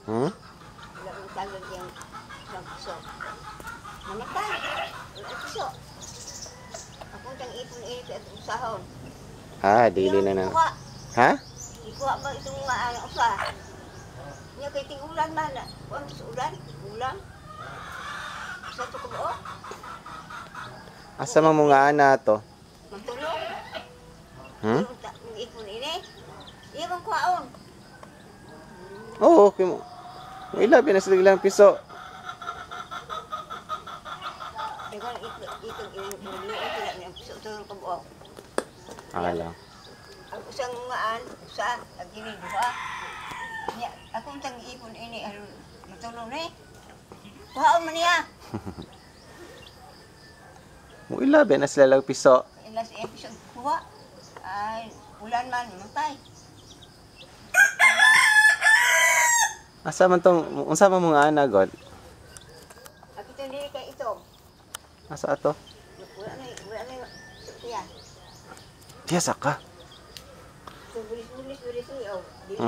Hmm? Wala man tagad yung isang piso. Namatay. Wala ang piso. Ako tang ipon ini at usahon. Ah, dili na na. Ikuha. Ha? Ikuha ba itong mga ano, usa? Nya kay ting-ulan man. Kuan sa ulan, ulan. Sa to ko ba? Asa man mo nga ana to? Magtulong. Hmm? Yung ipon ini. Iya bang kuhaon? Oo, okay mo. Ilabi na sila ilang piso. Daghang itong inuloy sila niyang piso tulong ko buo. Ala. Ang usang ngaan, usa, ang gini duha. Nya, akong tang ipon ini aron matulong ni. Kuhaon man niya. Mo ilabi na sila lang piso. Ilas episode kuha. Ay, ulan man, matay. Asa man tong unsa man mo nga ana god? Ako ito dili kay ito. Asa ato? Wala na siya. Diya ka. So, bulis bulis bulis oh. Dili.